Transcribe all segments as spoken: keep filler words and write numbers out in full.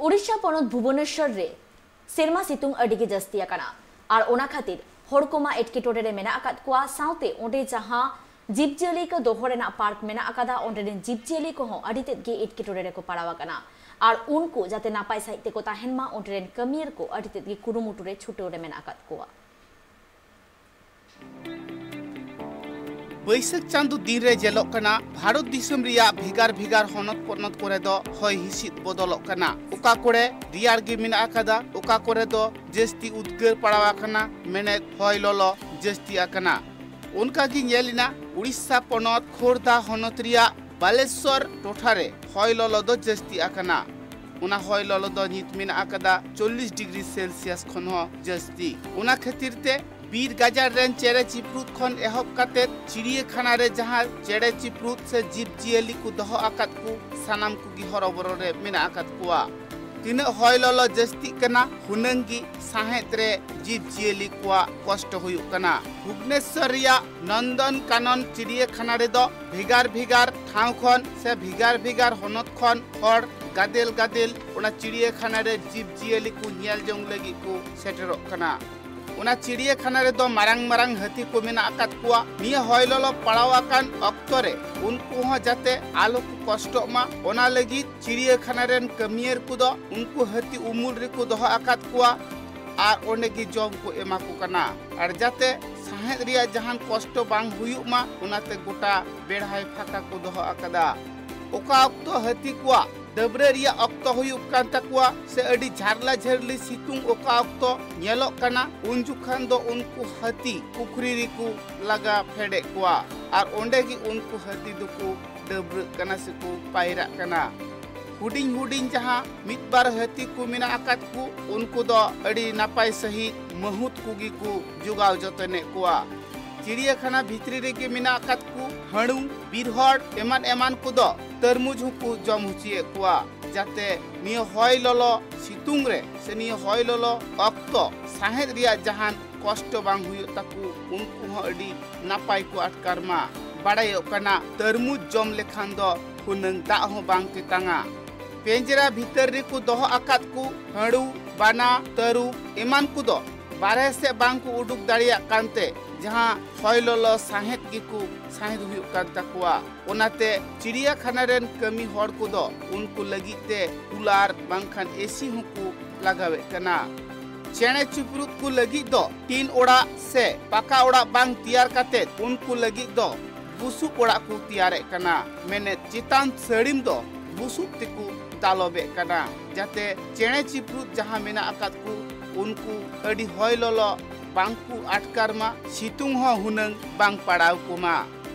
ᱳᱰᱤᱥᱟ ᱯᱚᱱᱚᱛ ᱵᱷᱩᱵᱚᱱᱮᱥᱚᱨ ᱨᱮ ᱥᱮᱨᱢᱟ ᱥᱤᱛᱩᱝ ᱟᱹᱰᱤ ᱜᱮ ᱡᱟᱹᱥᱛᱤ ᱟᱠᱟᱱᱟ ᱟᱨ ᱚᱱᱟ ᱠᱷᱟᱹᱛᱤᱨ ᱦᱚᱲ ᱠᱚᱢᱟ ᱮᱴᱠᱮᱴᱚᱬᱮ ᱨᱮ ᱢᱮᱱᱟᱜ ᱟᱠᱟᱫ ᱠᱚᱣᱟ᱾ ᱥᱟᱶᱛᱮ ᱚᱸᱰᱮ ᱡᱟᱦᱟᱸ ᱡᱤᱵᱽᱡᱤᱭᱟᱹᱞᱤ ᱠᱚ ᱫᱚᱦᱚ ᱨᱮᱱᱟᱜ ᱯᱟᱨᱠ ᱢᱮᱱᱟᱜ ᱟᱠᱟᱫᱟ, ᱚᱸᱰᱮ ᱨᱮᱱ ᱡᱤᱵᱽᱡᱤᱭᱟᱹᱞᱤ ᱠᱚᱦᱚᱸ ᱟᱹᱰᱤ ᱛᱮᱫ ᱜᱮ ᱮᱴᱠᱮᱴᱚᱬᱮ ᱨᱮᱠᱚ ᱯᱟᱲᱟᱣ ᱟᱠᱟᱱᱟ ᱟᱨ ᱩᱱᱠᱩ ᱡᱟᱛᱮ ᱱᱟᱯᱟᱭ ᱥᱟᱺᱦᱤᱡ ᱛᱮᱠᱚ ᱛᱟᱦᱮᱱ ᱢᱟ, ᱚᱸᱰᱮ ᱨᱮᱱ ᱠᱟᱹᱢᱤᱭᱟᱹᱨ ᱠᱚ ᱟᱹᱰᱤ ᱛᱮᱫ ᱜᱮ ᱠᱩᱨᱩᱢᱩᱴᱩ ᱨᱮ ᱪᱷᱩᱴᱟᱹᱣ ᱨᱮ ᱢᱮᱱᱟᱜ ᱟᱠᱟᱫ ᱠᱚᱣᱟ᱾ ᱵᱟᱹᱭᱥᱟᱹᱠᱷ ᱪᱟᱸᱫᱚ ᱫᱤᱱ ᱨᱮ ᱧᱮᱞᱚᱜ ᱠᱟᱱᱟ, ᱵᱷᱟᱨᱚᱛ ᱫᱤᱥᱚᱢ ᱨᱮᱭᱟᱜ ᱵᱷᱮᱜᱟᱨ ᱵᱷᱮᱜᱟᱨ ᱦᱚᱱᱚᱛ ᱯᱚᱱᱚᱛ ᱠᱚᱨᱮ ᱫᱚ ᱦᱚᱭ ᱦᱤᱸᱥᱤᱫ ᱵᱚᱫᱚᱞᱚᱜ ᱠᱟᱱᱟ᱾ ᱚᱠᱟ ᱠᱚᱨᱮ ᱨᱮᱭᱟᱲ ᱜᱮ ᱢᱮᱱᱟᱜ ᱟᱠᱟᱫᱟ, ᱚᱠᱟ ᱠᱚᱨᱮ ᱫᱚ ᱡᱟᱹᱥᱛᱤ ᱩᱫᱽᱜᱟᱹᱨ ᱯᱟᱲᱟᱣ ᱟᱠᱟᱱᱟ, ᱢᱮᱱᱮᱫ ᱦᱚᱭ ᱞᱚᱞᱚ ᱡᱟᱹᱥᱛᱤ ᱟᱠᱟᱱᱟ᱾ ᱚᱱᱠᱟ ᱜᱮ ᱧᱮᱞ ᱮᱱᱟ ᱩᱲᱤᱥᱥᱟ ᱯᱚᱱᱚᱛ ᱠᱷᱳᱨᱫᱟ ᱦᱚᱱᱚᱛ ᱨᱮᱭᱟᱜ ᱵᱟᱞᱮᱥᱚᱨ ᱴᱚᱴᱷᱟ ᱨᱮ ᱦᱚᱭ ᱞᱚᱞᱚ ᱫᱚ ᱡᱟᱹᱥᱛᱤ ᱟᱠᱟᱱᱟ᱾ ᱚᱱᱟ ᱦᱚᱭ ᱞᱚᱞᱚ ᱫᱚ ᱱᱤᱛ ᱢᱮᱱᱟᱜ ᱟᱠᱟᱫᱟ ᱪᱚᱞᱞᱤᱥ ᱰᱤᱜᱽᱨᱤ ᱥᱮᱞᱥᱤᱭᱟᱥ ᱠᱷᱚᱱ ᱦᱚᱸ ᱡᱟᱹᱥᱛᱤ᱾ ᱚᱱᱟ ᱠᱷᱟᱹᱛᱤᱨ ᱛᱮ ᱵᱤᱨ ᱜᱟᱡᱟᱲ ᱨᱮᱱ ᱪᱮᱬᱮ ᱪᱤᱯᱨᱩᱫ ᱠᱷᱚᱱ ᱮᱦᱚᱵ ᱠᱟᱛᱮ ᱪᱤᱲᱤᱭᱟᱹᱠᱷᱟᱱᱟ ᱨᱮ ᱡᱟᱦᱟᱸ ᱪᱮᱬᱮ ᱪᱤᱯᱨᱩᱫ ᱥᱮ ᱡᱤᱵᱽ ᱡᱤᱭᱟᱹᱞᱤ ᱠᱚ ᱫᱚᱦᱚ ᱟᱠᱟᱫ ᱠᱚ, ᱥᱟᱱᱟᱢ ᱠᱚᱜᱮ ᱦᱚᱨᱚᱵᱚᱨᱚ ᱨᱮ ᱢᱮᱱᱟᱜ ᱟᱠᱟᱫ ᱠᱚᱣᱟ᱾ ᱛᱤᱱᱟᱹᱜ ᱦᱚᱭ ᱞᱚᱞᱚ ᱡᱟᱹᱥᱛᱤᱜ ᱠᱟᱱᱟ, ᱦᱩᱱᱟᱹᱝ ᱜᱮ ᱥᱟᱦᱮᱫ ᱨᱮ ᱡᱤᱵᱽ ᱡᱤᱭᱟᱹᱞᱤ ᱠᱚᱣᱟᱜ ᱠᱚᱥᱴᱚ ᱦᱩᱭᱩᱜ ᱠᱟᱱᱟ᱾ ᱵᱷᱩᱵᱽᱱᱮᱥᱚᱨ ᱨᱮᱭᱟᱜ ᱱᱚᱱᱫᱚᱱ ᱠᱟᱱᱚᱱ ᱪᱤᱲᱤᱭᱟᱹᱠᱷᱟᱱᱟ ᱨᱮᱫᱚ ᱵᱷᱮᱜᱟᱨ ᱵᱷᱮᱜᱟᱨ ᱴᱷᱟᱶ ᱠᱷᱚᱱ ᱥᱮ ᱵᱷᱮᱜᱟᱨ ᱵᱷᱮᱜᱟᱨ ᱦᱚᱱᱚᱛ ᱠᱷᱚᱱ ᱦᱚᱲ ᱜᱟᱫᱮᱞ ᱜᱟᱫᱮᱞ ᱚᱱᱟ ᱪᱤᱲᱤᱭᱟᱹᱠᱷᱟᱱᱟ ᱨᱮ ᱡᱤᱵᱽ ᱡᱤᱭᱟᱹᱞᱤ ᱠᱚ ᱧᱮᱞ ᱡᱚᱝ ᱞᱟᱹᱜᱤᱫ ᱠᱚ ᱥᱮᱴᱮᱨᱚᱜ ᱠᱟᱱᱟ᱾ ᱚᱱᱟ ᱪᱤᱲᱤᱭᱟᱹᱠᱷᱟᱱᱟ ᱨᱮᱫᱚ ᱢᱟᱨᱟᱝ ᱢᱟᱨᱟᱝ ᱦᱟᱹᱛᱤ ᱠᱚ ᱢᱮᱱᱟᱜ ᱟᱠᱟᱫ ᱠᱚᱣᱟ᱾ ᱱᱤᱭᱟᱹ ᱦᱚᱭ ᱞᱚᱞᱚ ᱯᱟᱲᱟᱣ ᱟᱠᱟᱱ ᱚᱠᱛᱚ ᱨᱮ ᱩᱱᱠᱩ ᱦᱚᱸ ᱡᱟᱛᱮ ᱟᱞᱚ ᱠᱚ ᱠᱚᱥᱴᱚᱜ ᱢᱟ, ᱚᱱᱟ ᱞᱟᱹᱜᱤᱫ ᱪᱤᱲᱤᱭᱟᱹᱠᱷᱟᱱᱟ ᱨᱮᱱ ᱠᱟᱹᱢᱤᱭᱟᱹᱨ ᱠᱚᱫᱚ ᱩᱱᱠᱩ ᱦᱟᱹᱛᱤ ᱩᱢᱩᱞ ᱨᱮᱠᱚ ᱫᱚᱦᱚ ᱟᱠᱟᱫ ᱠᱚᱣᱟ ᱟᱨ ᱚᱸᱰᱮ ᱜᱮ ᱡᱚᱢ ᱠᱚ ᱮᱢᱟ ᱠᱚ ᱠᱟᱱᱟ᱾ ᱟᱨ ᱡᱟᱛᱮ ᱥᱟᱦᱮᱫ ᱨᱮᱭᱟᱜ ᱡᱟᱦᱟᱱ ᱠᱚᱥᱴᱚ ᱵᱟᱝ ᱦᱩᱭᱩᱜ ᱢᱟ, ᱚᱱᱟᱛᱮ ᱜᱚᱴᱟ ᱵᱮᱲᱦᱟᱭ ᱯᱷᱟᱸᱠᱟ ᱠᱚ ᱫᱚᱦᱚ ᱟᱠᱟᱫᱟ᱾ ᱚᱠᱟ ᱚᱠᱛᱚ ᱦᱟᱹᱛᱤ ᱠᱚᱣᱟᱜ ᱰᱟᱹᱵᱽᱨᱟᱹ ᱨᱮᱭᱟᱜ ᱚᱠᱛᱚ ᱦᱩᱭᱩᱜ ᱠᱟᱱ ᱛᱟᱠᱚᱣᱟ ᱥᱮ ᱟᱹᱰᱤ ᱡᱷᱟᱨᱞᱟ ᱡᱷᱟᱹᱨᱞᱤ ᱥᱤᱛᱩᱝ ᱚᱠᱟ ᱚᱠᱛᱚ ᱧᱮᱞᱚᱜ ᱠᱟᱱᱟ, ᱩᱱ ᱡᱚᱠᱷᱟᱱ ᱫᱚ ᱩᱱᱠᱩ ᱦᱟᱹᱛᱤ ᱯᱩᱠᱷᱨᱤ ᱨᱮᱠᱚ ᱞᱟᱜᱟ ᱯᱷᱮᱰᱮᱫ ᱠᱚᱣᱟ ᱟᱨ ᱚᱸᱰᱮ ᱜᱮ ᱩᱱᱠᱩ ᱦᱟᱹᱛᱤ ᱫᱚᱠᱚ ᱰᱟᱹᱵᱽᱨᱟᱹᱜ ᱠᱟᱱᱟ ᱥᱮᱠᱚ ᱯᱟᱭᱨᱟᱜ ᱠᱟᱱᱟ᱾ ᱦᱩᱰᱤᱧ ᱦᱩᱰᱤᱧ ᱡᱟᱦᱟᱸ ᱢᱤᱫ ᱵᱟᱨ ᱦᱟᱹᱛᱤ ᱠᱚ ᱢᱮᱱᱟᱜ ᱟᱠᱟᱫ ᱠᱚ, ᱩᱱᱠᱩ ᱫᱚ ᱟᱹᱰᱤ ᱱᱟᱯᱟᱭ ᱥᱟᱺᱦᱤᱡ ᱢᱟᱹᱦᱩᱛ ᱠᱚᱜᱮ ᱠᱚ ᱡᱚᱜᱟᱣ ᱡᱚᱛᱚᱱᱮᱫ ᱠᱚᱣᱟ᱾ ᱪᱤᱲᱤᱭᱟᱹᱠᱷᱟᱱᱟ ᱵᱷᱤᱛᱨᱤ ᱨᱮᱜᱮ ᱢᱮᱱᱟᱜ ᱟᱠᱟᱫ ᱠᱚ ᱦᱟᱹᱬᱩ, ᱵᱤᱨ ᱦᱚᱲ ᱮᱢᱟᱱ ᱮᱢᱟᱱ ᱠᱚᱫᱚ ᱛᱟᱨᱢᱩᱡᱽ ᱦᱚᱸᱠᱚ ᱡᱚᱢ ᱦᱚᱪᱚᱭᱮᱫ ᱠᱚᱣᱟ, ᱡᱟᱛᱮ ᱱᱤᱭᱟᱹ ᱦᱚᱭ ᱞᱚᱞᱚ ᱥᱤᱛᱩᱝ ᱨᱮ ᱥᱮ ᱱᱤᱭᱟᱹ ᱦᱚᱭ ᱞᱚᱞᱚ ᱚᱠᱛᱚ ᱥᱟᱦᱮᱫ ᱨᱮᱭᱟᱜ ᱡᱟᱦᱟᱱ ᱠᱚᱥᱴᱚ ᱵᱟᱝ ᱦᱩᱭᱩᱜ ᱛᱟᱠᱚ, ᱩᱱᱠᱩ ᱦᱚᱸ ᱟᱹᱰᱤ ᱱᱟᱯᱟᱭ ᱠᱚ ᱟᱴᱠᱟᱨ ᱢᱟ᱾ ᱵᱟᱲᱟᱭᱚᱜ ᱠᱟᱱᱟ, ᱛᱟᱨᱢᱩᱡᱽ ᱡᱚᱢ ᱞᱮᱠᱷᱟᱱ ᱫᱚ ᱦᱩᱱᱟᱹᱝ ᱫᱟᱜ ᱦᱚᱸ ᱵᱟᱝ ᱛᱮᱛᱟᱝᱟ᱾ ᱯᱮᱸᱡᱽᱨᱟ ᱵᱷᱤᱛᱟᱹᱨ ᱨᱮᱠᱚ ᱫᱚᱦᱚ ᱟᱠᱟᱫ ᱠᱚ ᱦᱟᱹᱬᱩ, ᱵᱟᱱᱟ, ᱛᱟᱹᱨᱩᱵ ᱮᱢᱟᱱ ᱠᱚᱫᱚ ᱵᱟᱨᱦᱮ ᱥᱮᱫ ᱵᱟᱝ ᱠᱚ ᱩᱰᱩᱠ ᱫᱟᱲᱮᱭᱟᱜ ᱠᱟᱱᱛᱮ ᱡᱟᱦᱟᱸ ᱦᱚᱭ ᱞᱚᱞᱚ ᱥᱟᱸᱦᱮᱫ ᱜᱮᱠᱚ ᱥᱟᱸᱦᱮᱫ ᱦᱩᱭᱩᱜ ᱠᱟᱱ ᱛᱟᱠᱚᱣᱟ᱾ ᱚᱱᱟᱛᱮ ᱪᱤᱲᱤᱭᱟᱠᱷᱟᱱᱟ ᱨᱮᱱ ᱠᱟᱹᱢᱤ ᱦᱚᱲ ᱠᱚᱫᱚ ᱩᱱᱠᱩ ᱞᱟᱹᱜᱤᱫ ᱛᱮ ᱠᱩᱞᱟᱨ ᱵᱟᱝᱠᱷᱟᱱ ᱮᱥᱤ ᱦᱚᱸᱠᱚ ᱞᱟᱜᱟᱣᱮᱫ ᱠᱟᱱᱟ᱾ ᱪᱮᱬᱮ ᱪᱤᱯᱨᱩᱫ ᱠᱚ ᱞᱟᱹᱜᱤᱫ ᱫᱚ ᱴᱤᱱ ᱚᱲᱟᱜ ᱥᱮ ᱯᱟᱠᱟ ᱚᱲᱟᱜ ᱵᱟᱝ ᱛᱮᱭᱟᱨ ᱠᱟᱛᱮ ᱩᱱᱠᱩ ᱞᱟᱹᱜᱤᱫ ᱫᱚ ᱵᱩᱥᱩᱵ ᱚᱲᱟᱜ ᱠᱚ ᱛᱮᱭᱟᱨᱮᱫ ᱠᱟᱱᱟ᱾ ᱢᱮᱱᱮᱫ ᱪᱮᱛᱟᱱ ᱥᱟᱹᱲᱤᱢ ᱫᱚ ᱵᱩᱥᱩᱵ ᱛᱮᱠᱚ ᱫᱟᱞᱚᱵᱮᱫ ᱠᱟᱱᱟ, ᱡᱟᱛᱮ ᱪᱮᱬᱮ ᱪᱤᱯᱨᱩᱫ ᱡᱟᱦᱟᱸ ᱢᱮᱱᱟᱜ ᱟᱠᱟᱫ ᱠᱚ ᱩᱱᱠᱩ ᱟᱹᱰᱤ ᱦᱚᱭ ᱞᱚᱞᱚ ᱵᱟᱝ ᱠᱚ ᱟᱴᱠᱟᱨ ᱢᱟ, ᱥᱤᱛᱩᱝ ᱦᱚᱸ ᱦᱩᱱᱟᱹᱝ ᱵᱟᱝ ᱯᱟᱲᱟᱣ ᱠᱚᱢᱟ᱾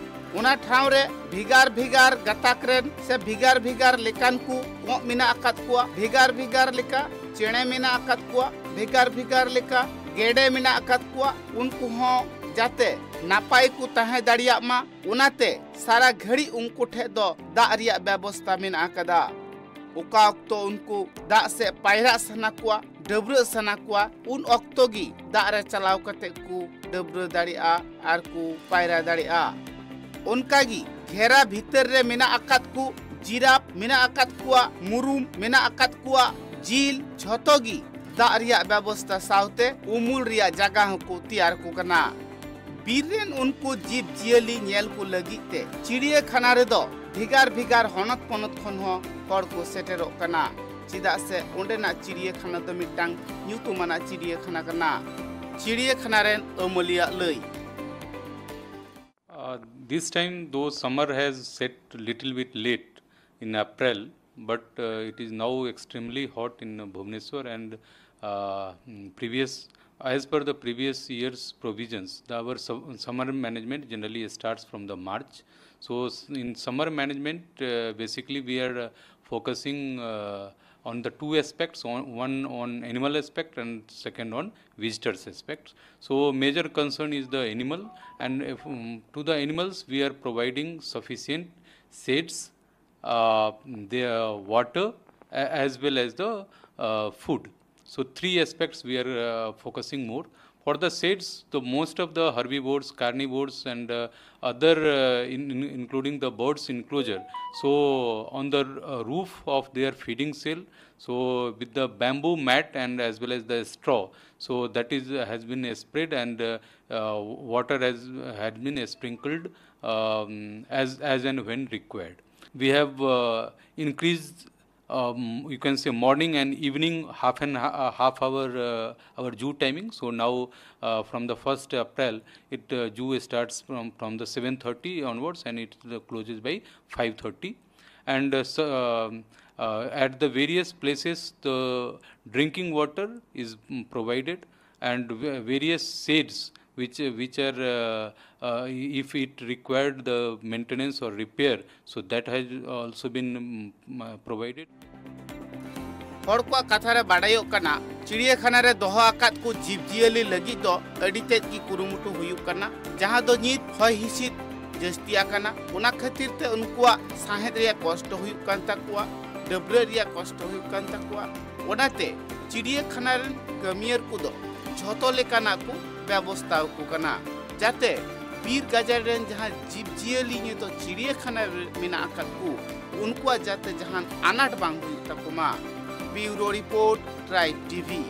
ᱚᱱᱟ ᱴᱷᱟᱶ ᱨᱮ ᱵᱷᱮᱜᱟᱨ ᱵᱷᱮᱜᱟᱨ ᱜᱟᱛᱟᱠ ᱨᱮᱱ ᱥᱮ ᱵᱷᱮᱜᱟᱨ ᱵᱷᱮᱜᱟᱨ ᱞᱮᱠᱟᱱ ᱠᱚ ᱠᱚᱸᱜ ᱢᱮᱱᱟᱜ ᱟᱠᱟᱫ ᱠᱚᱣᱟ, ᱵᱷᱮᱜᱟᱨ ᱵᱷᱮᱜᱟᱨ ᱞᱮᱠᱟ ᱪᱮᱬᱮ ᱢᱮᱱᱟᱜ ᱟᱠᱟᱫ ᱠᱚᱣᱟ, ᱵᱷᱮᱜᱟᱨ ᱵᱷᱮᱜᱟᱨ ᱞᱮᱠᱟ ᱜᱮᱰᱮ ᱢᱮᱱᱟᱜ ᱟᱠᱟᱫ ᱠᱚᱣᱟ᱾ ᱩᱱᱠᱩ ᱦᱚᱸ ᱡᱟᱛᱮ ᱱᱟᱯᱟᱭ ᱠᱚ ᱛᱟᱦᱮᱸ ᱫᱟᱲᱮᱭᱟᱜ ᱢᱟ, ᱚᱱᱟᱛᱮ ᱥᱟᱨᱟ ᱜᱷᱟᱹᱲᱤᱡ ᱩᱱᱠᱩ ᱴᱷᱮᱱ ᱫᱚ ᱫᱟᱜ ᱨᱮᱭᱟᱜ ᱵᱮᱵᱚᱥᱛᱟ ᱢᱮᱱᱟᱜ ᱟᱠᱟᱫᱟ᱾ ᱚᱠᱟ ᱚᱠᱛᱚ ᱩᱱᱠᱩ ᱫᱟᱜ ᱥᱮᱫ ᱯᱟᱭᱨᱟᱜ ᱥᱟᱱᱟ ᱠᱚᱣᱟ, ᱰᱟᱹᱵᱽᱨᱟᱹᱜ ᱥᱟᱱᱟ ᱠᱚᱣᱟ, ᱩᱱ ᱚᱠᱛᱚ ᱜᱮ ᱫᱟᱜ ᱨᱮ ᱪᱟᱞᱟᱣ ᱠᱟᱛᱮ ᱠᱚ ᱰᱟᱹᱵᱽᱨᱟᱹ ᱫᱟᱲᱮᱭᱟᱜᱼᱟ ᱟᱨ ᱠᱚ ᱯᱟᱭᱨᱟ ᱫᱟᱲᱮᱭᱟᱜᱼᱟ᱾ ᱚᱱᱠᱟ ᱜᱮ ᱜᱷᱮᱨᱟ ᱵᱷᱤᱛᱟᱹᱨ ᱨᱮ ᱢᱮᱱᱟᱜ ᱟᱠᱟᱫ ᱠᱚ ᱡᱤᱨᱟᱯ ᱢᱮᱱᱟᱜ ᱟᱠᱟᱫ ᱠᱚᱣᱟ, ᱢᱩᱨᱩᱢ ᱢᱮᱱᱟᱜ ᱟᱠᱟᱫ ᱠᱚᱣᱟ, ᱡᱤᱞ, ᱡᱷᱚᱛᱚ ᱜᱮ ᱫᱟᱜ ᱨᱮᱭᱟᱜ ᱵᱮᱵᱚᱥᱛᱟ ᱥᱟᱶᱛᱮ ᱩᱢᱩᱞ ᱨᱮᱭᱟᱜ ᱡᱟᱭᱜᱟ ᱦᱚᱸᱠᱚ ᱛᱮᱭᱟᱨ ᱠᱚ ᱠᱟᱱᱟ᱾ ᱵᱤᱨ ᱨᱮᱱ ᱩᱱᱠᱩ ᱡᱤᱵᱽ ᱡᱤᱭᱟᱹᱞᱤ ᱧᱮᱞ ᱠᱚ ᱞᱟᱹᱜᱤᱫ ᱛᱮ ᱪᱤᱲᱤᱭᱟᱹᱠᱷᱟᱱᱟ ᱨᱮᱫᱚ ᱵᱷᱮᱜᱟᱨ ᱵᱷᱮᱜᱟᱨ ᱦᱚᱱᱚᱛ ᱯᱚᱱᱚᱛ ᱠᱷᱚᱱ ᱦᱚᱸ ᱦᱚᱲ ᱠᱚ ᱥᱮᱴᱮᱨᱚᱜ ᱠᱟᱱᱟ, ᱪᱮᱫᱟᱜ ᱥᱮ ᱚᱸᱰᱮᱱᱟᱜ ᱪᱤᱲᱤᱭᱟᱹᱠᱷᱟᱱᱟ ᱫᱚ ᱢᱤᱫᱴᱟᱝ ᱧᱩᱛᱩᱢᱟᱱᱟᱜ ᱪᱤᱲᱤᱭᱟᱹᱠᱷᱟᱱᱟ ᱠᱟᱱᱟ᱾ ᱪᱤᱲᱤᱭᱟᱹᱠᱷᱟᱱᱟ ᱨᱮᱱ ᱟᱹᱢᱟᱹᱞᱤᱭᱟᱜ ᱞᱟᱹᱭ᱾ Uh, this time, though summer has set little bit late in April, but uh, it is now extremely hot in Bhubaneswar, and uh, mm, previous, as per the previous year's provisions, the, our su- summer management generally starts from the March. So s- in summer management, uh, basically we are uh, focusing uh, on the two aspects, on, one on animal aspect and second on visitors aspect. So major concern is the animal, and if, um, to the animals we are providing sufficient shades, uh, the water, a- as well as the uh, food. So three aspects we are uh, focusing more. For the shades, the most of the herbivores, carnivores, and uh, other, uh, in, in- including the birds enclosure. So on the uh, roof of their feeding cell, so with the bamboo mat and as well as the straw, so that is uh, has been spread, and uh, uh, water has had been sprinkled um, as as and when required. We have uh, increased, um, you can say, morning and evening half an uh, half hour uh, our zoo timing. So now uh, from the first April, it uh, zoo starts from from the seven thirty onwards, and it uh, closes by five thirty. And uh, so, um, uh, at the various places, the drinking water is mm, provided, and va- various shades which which are uh, uh, if it required the maintenance or repair, so that has also been mm, uh, provided. ᱦᱚᱲ ᱠᱚᱣᱟᱜ ᱠᱟᱛᱷᱟ ᱨᱮ ᱵᱟᱰᱟᱭᱚᱜ ᱠᱟᱱᱟ, ᱪᱤᱲᱤᱭᱟᱹᱠᱷᱟᱱᱟ ᱨᱮ ᱫᱚᱦᱚ ᱟᱠᱟᱫ ᱠᱚ ᱡᱤᱵᱽᱼᱡᱤᱭᱟᱹᱞᱤ ᱞᱟᱹᱜᱤᱫ ᱫᱚ ᱟᱹᱰᱤ ᱛᱮᱫ ᱜᱮ ᱠᱩᱨᱩᱢᱩᱴᱩ ᱦᱩᱭᱩᱜ ᱠᱟᱱᱟ, ᱡᱟᱦᱟᱸ ᱫᱚ ᱱᱤᱛ ᱦᱚᱭ ᱦᱤᱸᱥᱤᱫ ᱡᱟᱹᱥᱛᱤ ᱟᱠᱟᱱᱟ, ᱚᱱᱟ ᱠᱷᱟᱹᱛᱤᱨ ᱛᱮ ᱩᱱᱠᱩᱣᱟᱜ ᱥᱟᱸᱦᱮᱫ ᱨᱮᱭᱟᱜ ᱠᱚᱥᱴᱚ ᱦᱩᱭᱩᱜ ᱠᱟᱱ ᱛᱟᱠᱚᱣᱟ, ᱰᱟᱹᱵᱽᱨᱟᱹᱜ ᱨᱮᱭᱟᱜ ᱠᱚᱥᱴᱚ ᱦᱩᱭᱩᱜ ᱠᱟᱱ ᱛᱟᱠᱚᱣᱟ᱾ ᱚᱱᱟᱛᱮ ᱪᱤᱲᱤᱭᱟᱹᱠᱷᱟᱱᱟ ᱨᱮᱱ ᱠᱟᱹᱢᱤᱭᱟᱹᱨ ᱠᱚᱫᱚ ᱡᱷᱚᱛᱚ ᱞᱮᱠᱟᱱᱟᱜ ᱠᱚ ᱵᱮᱵᱚᱥᱛᱷᱟ ᱟᱠᱚ ᱠᱟᱱᱟ, ᱡᱟᱛᱮ ᱵᱤᱨ ᱜᱟᱡᱟᱲ ᱨᱮᱱ ᱡᱟᱦᱟᱸ ᱡᱤᱵᱽᱼᱡᱤᱭᱟᱹᱞᱤ ᱱᱤᱛᱚᱜ ᱪᱤᱲᱤᱭᱟᱹᱠᱷᱟᱱᱟ ᱨᱮ ᱢᱮᱱᱟᱜ ᱟᱠᱟᱫ ᱠᱚ, ᱩᱱᱠᱩᱣᱟᱜ ᱡᱟᱛᱮ ᱡᱟᱦᱟᱱ ᱟᱱᱟᱴ ᱵᱟᱝ ᱦᱩᱭᱩᱜ ᱛᱟᱠᱚ ᱢᱟ᱾ ᱵᱤᱭᱩᱨᱳ ᱨᱤᱯᱳᱨᱴ, ᱴᱨᱟᱭᱤᱵᱽ ᱴᱤᱵᱷᱤ᱾